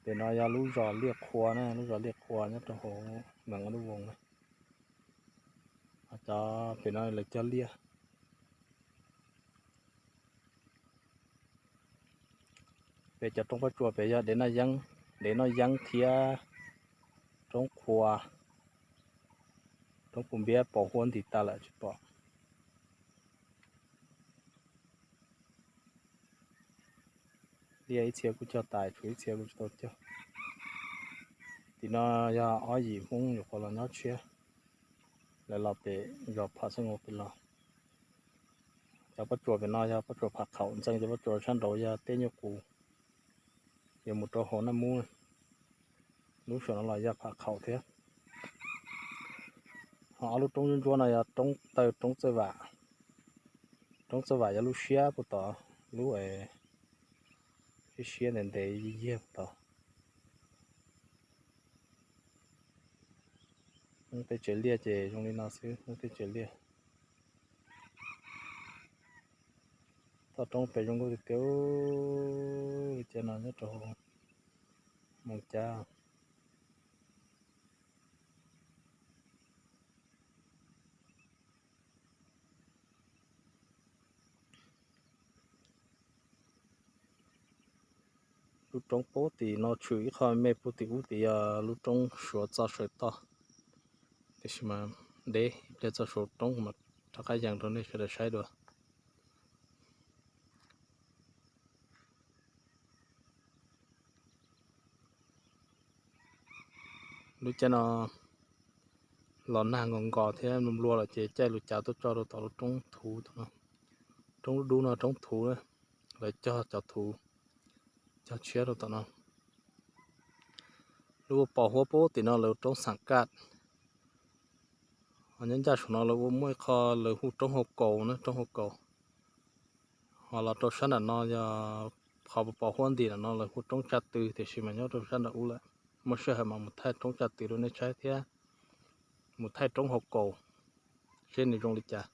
Pem no yog lub zos Liaj Qhua na, lub zos Liaj Qhua nyob rau hauv Mees Ob Lub Voos na. Cov pem no lawv cog liaj. Pem cov roob pob tsuas pem yog Dev Noj Yeeb, Dev Noj Yeeb thiab Roob Qhua, Roob Pus Npiab pos huab nti tas lawm tsis pom. Liaj ib txhia kuj cog tas, tshuav ib txhia kuj tsis tau cog. Tim no yog ob yim Hmoob nyuam qhuav los nyob tshiab, lawv los pem zos Pham Xeeb Ua pem los. Cov pob tsuas pem no yog pob tsuas Pham Khaum, ntxeev cov pob tsuas sab nraud yog Teb Nyuj Qus, yuav mus rau hauv Naj Mub. Lub saum no los yog Pham Khaum thiab. Ho ob lub roob ntsuab ntsuab no yog roob taw Roob Txawj Vam. Roob Txawj Vam yog lub siab puag tod, lub siab siab ntev ntev yig yig puag tod. Hmoob tej tsev liaj ces zoo li no xwb, Hmoob tej tsev liaj. Toj roob pem zoo nkauj tiag tiag, li cas no nyob rau Moos Cab. Lub roob puag tim no tshwm ib qho me puag tim ub tim yog lub roob Suav txoj saum toj, tiam sis mas deb, ib pliag txog saum roob mas rov qab yees rau nej sawv daws saib dua. Lub caij no los nag nkaus nkaus thiab nplua lawm ces caij lub cav tuaj tso rau tom lub roob thuv tom no. Roob dub dub no roob thuv, lawv cog cov thuv, cog tshiab rau tom no. Lub pos huab puag tim no lawv ua roob Xam Kaj. Ho nyob ncaj saum no lawv ua muaj ib qho lawv hu roob Hauv Kaus na, roob Hauv Kaus. Ho los rau sab nram no yog qhov pos huab nti nram no lawv hu roob Tsaj Tw, tiam sis mas nyob rau sab nram ub lawm. Muaj sij hawm mas mus thaij roob Tsaj Tw rau nej saib thiab, mus thaij roob Hauv Kaus seb nws zoo li cas.